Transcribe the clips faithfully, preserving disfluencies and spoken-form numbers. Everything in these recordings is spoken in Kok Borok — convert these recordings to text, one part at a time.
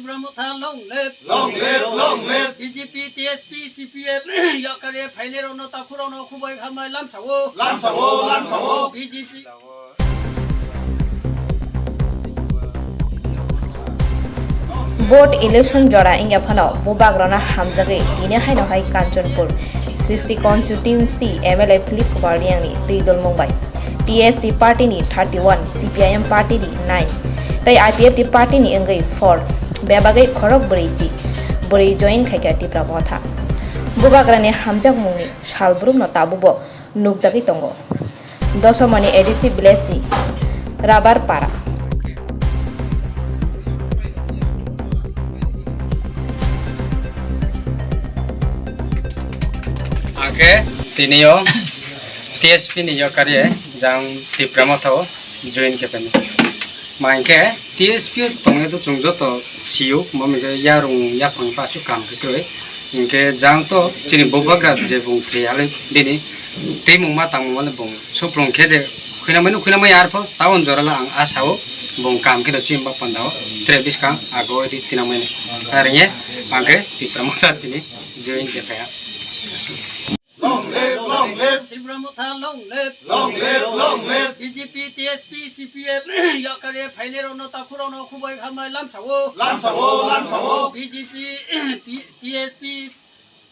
Tipra Motha long live. Long live, long live. B J P, T S P, C P M, yakarwi phainairokno, takhukrokno khubui hambai lamsao. Lamsao, lamsao. B J P. Board election jora wngya phano bubagrano hamjagwi tini haino hai Kanchanpur sixty constituency M L A Philip Kumar Reangni twi dulmung bai T S P party ni thirty one, C P I M party ni nine tei I P F T party ni wngwi four bebagwi khorok brwi ji bwrwi join khaikha Tipra Motha. Bubagrani hamjakmungni salbrumno tabukbo nukjagwi tongo. Dosomoni A D C village ni Rabar Para. Angkhe tini o T S P ni yakarwi jang Tipra Motha o join khe phai. Ma hwnkhe T S P o tongwi to chwng joto sio, mo hwnkhe yarung yaphang pa aswk kam khe kwrwi. Hwnkhe jang to chini bubagra je bung thwi halwi bini twi mung ma tang mung mano bung suprung khe de khuina mano khuina mai arpho town jora la ang asa o bung kam khe do chini bap panda o tre biskang ago di tina mani. Ar hwnkhe angkhe Tipra Motha tini join khe phai. Long live, long live. Tipra Motha long live. Long live, long live. B J P, T S P, C P M, yakarwi phainairokno, takhukrokno khubui hambai lamsao. Lamsao, lamsao. B J P, T-, T S P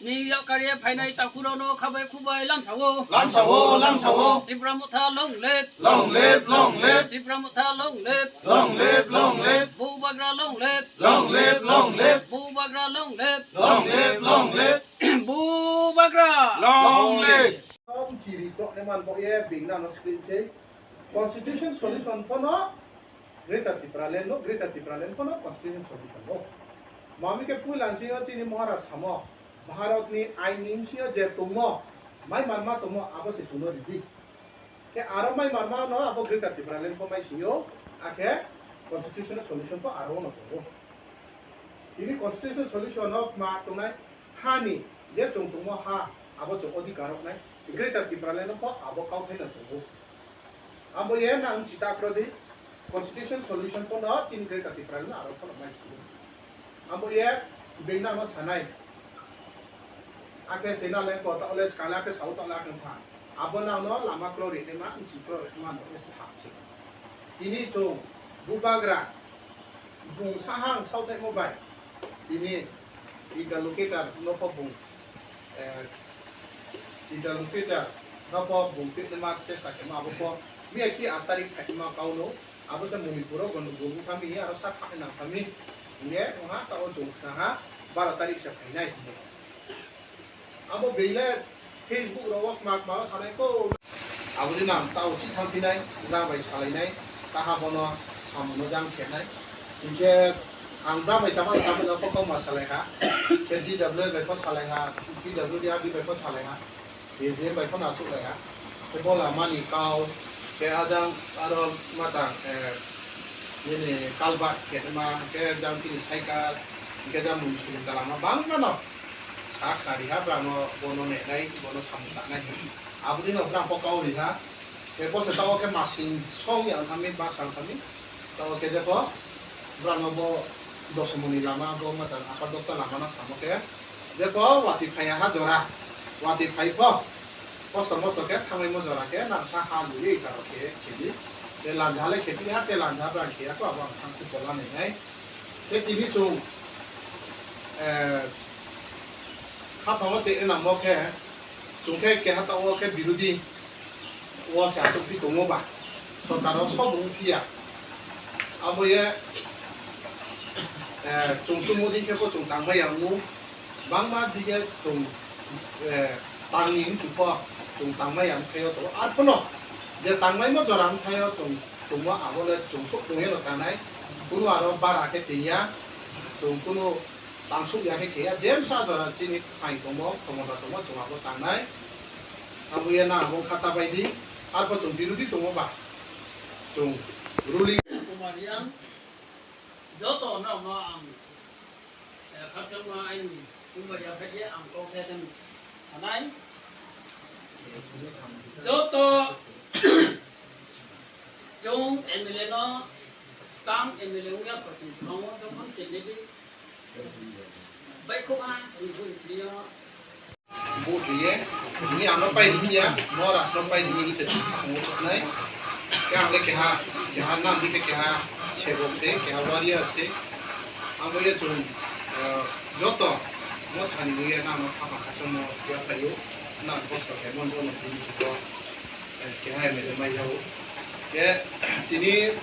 ni yakarwi phainai takhukrokno khabai khubui lamsao. Lamsao, lamsao. Tipra Motha long live. Long live, long live. Tipra Motha long live. Long live, long live. Bubagra long live. Long live, long live. Bubagra long live. Long live, long live. Bubagra! Long live! Chiri tokne man bo ye bingna no screen se. Constitution solution pono Greater Tipraland no, Greater Tipraland pono constitution solution no. Mami ke puilan se yo chini Maharaj samo. Bharat ni ain ni se yo je tongmo, mai manma tongmo abo se chuno ridi. Khe aro mai manma no abo Greater Tipraland ko mai sio, akhe constitutional solution ko aro no tongo. Tini constitutional solution no ma tongnai hani je chwng tongmo ha abo chwng odhikar rok nai Greater Tipraland ko abo kauthai no tongo. Abo ye nang chita prodi constitutional solution ko no chini Greater Tipraland aro ko no mai sio. Abo ye bengna no sanai. Akhe sena le kota ole skala ke sau ta la kan tha. Abo na no lama kro ri ma, chi kro ri ma no sa chi. Tini chwng bubagra bung sahang sau thai mo bai. Tini interlocutor no pho bung, eh, interlocutor no pho bung twi ma chesta khe ma abo pho mi ki atarik thai ma kau no. Abo se Manipur o gondogol wngkha mi, aro sak hakhe nangkha mi. Hinkhe wngha ta o chwng khna ha baro tarik se phainai hinwi. Abo beile Facebook rogo kma kma o sanai ko. Aboni nang ta o chitham phinai, bwra bai salainai, taha bono samungo jang khenai. Hinkhe ang bwra bai chama chama no kokma salai ha. Khe D W S bai pho salai ha, P W D R D bai pho salai ha. Bini bai phano achuk lai ha. Khe bo lama ni kau, khe ajang aro matang, eh, nini kalbat khe ma, khe jang chini cycle, khe jang mung suri ta lama bangma no. Sa khna ri ha, bwrang no bono nenai, bono samung tangnai. Aboni no bwrang bo kau ri ha. Khe bo se ta o khe masing song yang thami, ba sang thami. Ta o khe jepho, bwrang no bo dosomoni lama, bo matang apa dosa lama no samo khe. Jepho watwi phaiya ha jora, watwi phai pho, kosto mosto khe thanglaimo jora khe nang sa ha lwi karo khe khedi. Te lanja le khedi ha, te lanja bwrang khiya kho, abo ang thang khe pola nai nai. Khe tini chwng, eh, khaphang o te nangmo khe, chwng khe keha ta o khe birodhi. O se aswk phi tongo ba, sorkar o sobo wng phiya. Abo ye, eh, chwng chwngmo di khe bo chwng tangmai ya wngo. Bangma dige chwng, eh, tangni wngkhe bo chwng tangmai ya wngkhaio to. Arphano je tangmaimo jora wngkhaio chwng tongma abo le chwng sok tongya no tanai. Kunu aro bara khe tengya. Chwng kunu tangsuk ya khe kheya. Jemsa jora chini phain tongmo, khomota tongmo chwng abo tangnai. Abo ye na abo khata bai di, arpho chwng birodhi tongo ba, chwng ruling. Kumar yang, joto no no ang, eh, khakchangma aini, kumba ya phai ye ang kok khe ten sanai. Joto, chwng M L A no, Kam M L A wngya phaising swkango jokhon candidate baikho ha wngwi twiyo. Vote riye, tini ano pai riya, no rasno pai riya, isa chuknai. Khe ang le keha, keha nang di khe keha sebok se, keha warrior se. Amo ye chung, eh, joto mo thani ye nang no khama khasamo ya phaio, nang kosto khe mon jono tini chuko. Keha M L A mai jago. Ke tini,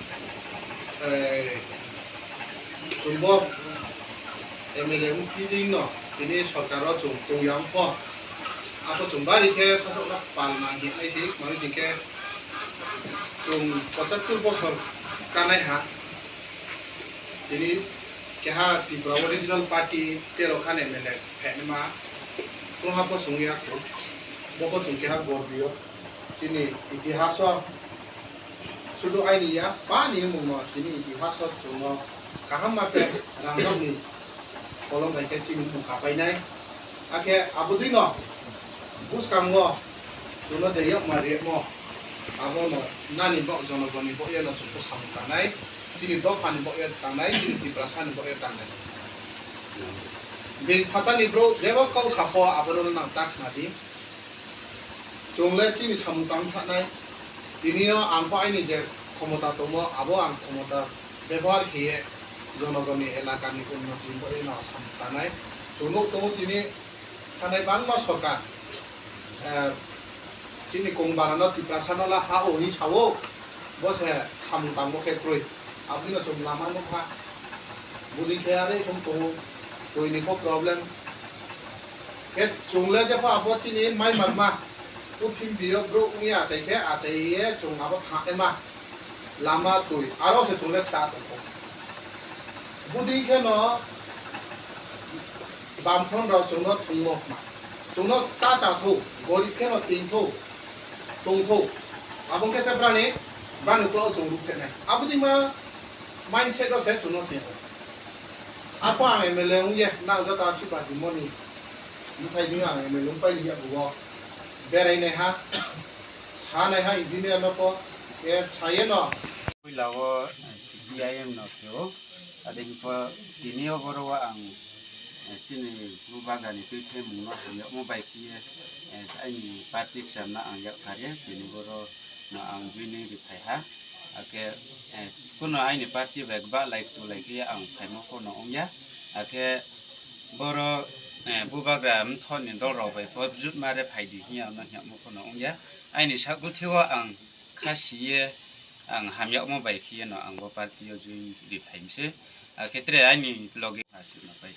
eh, chwngbo M L A wngphi ding no, tini sorkar o chwng tong ya wngkho. Apo chwng bari khe sasok no pal nang hinai se, mani sing khe chwng pochattor bosor kanai ha. Tini keha Tripura o regional party tero khan M L A phainai ma, tongha po chwng ya kho, bo po chwng keha gorbio. Chini itihaso sudu aini ya, bani mungno chini itihaso chwngno kaham ma khe rangjakni kolom bai khe chini mung kapainai. Akhe abodino bwskango chwngno je yakma riyakmo abono nani bo jonogoni bo yeno chwngno samung tanai, chini dophani bo ye tanai, chini Tiprasani bo ye tanai. Bini phatani bro jebo kau sakho abono nang ta khna di. Chwng le chini samung tang thanai. Tini o ang pho aini je khomota tongo, abo ang khomota bebohar khiye jonogoni elakani unnoti bo eno samung tanai. Chwng nuk tongo tini thanai bangma sorkar, eh, chini kongbarano Tiprasano la ha o hinwi sao, bo se samung tangbo khe kwrwi. Aboni no chwng lama nukha. Budi khe are ikhum tongo, twi ni kho problem. Khe chwng le jepho abo chini mai manma, purthimbi o bro wngya achai khe achai ye chwng abo thangnai ma. Lama twi, aro se chwng le ksa tongkho. Budi khe no Bamphon rok chwngno thwngmo ma. Chwngno ta cha thu, gorib khe no ting thu, tong thu. Abo khe se brani, brani uklo chwng ruk khe nai. Abo di ma mindset o se chwngno ting. Apo ang M L A wng ye, nang jota si party moni. Bwthai di ang M L A wng pai ni ya bugo. Berai nai ha. Sanai ha engineer no po, e saye no. Puila o C P I M no khe o, ade hinpo tini o boro o ang, eh, chini bubagrani twi themung no hamyakmo bai khe, eh, aini party kcham no ang yak kha re, tini boro no ang joining ri phai ha. Akhe, eh, kuno aini party bai ba lai tu lai khe ang phaimo pho no wng ya. Akhe boro, eh, bubagra mthor ni dol rok bai pho jut ma re phai di hinya no hiyamo pho no wng ya. Aini sak guthi o ang kha si ye ang hamyakmo bai khe no ang bo party o join ri phai mi se. Akhe tre aini loge ha si no pai.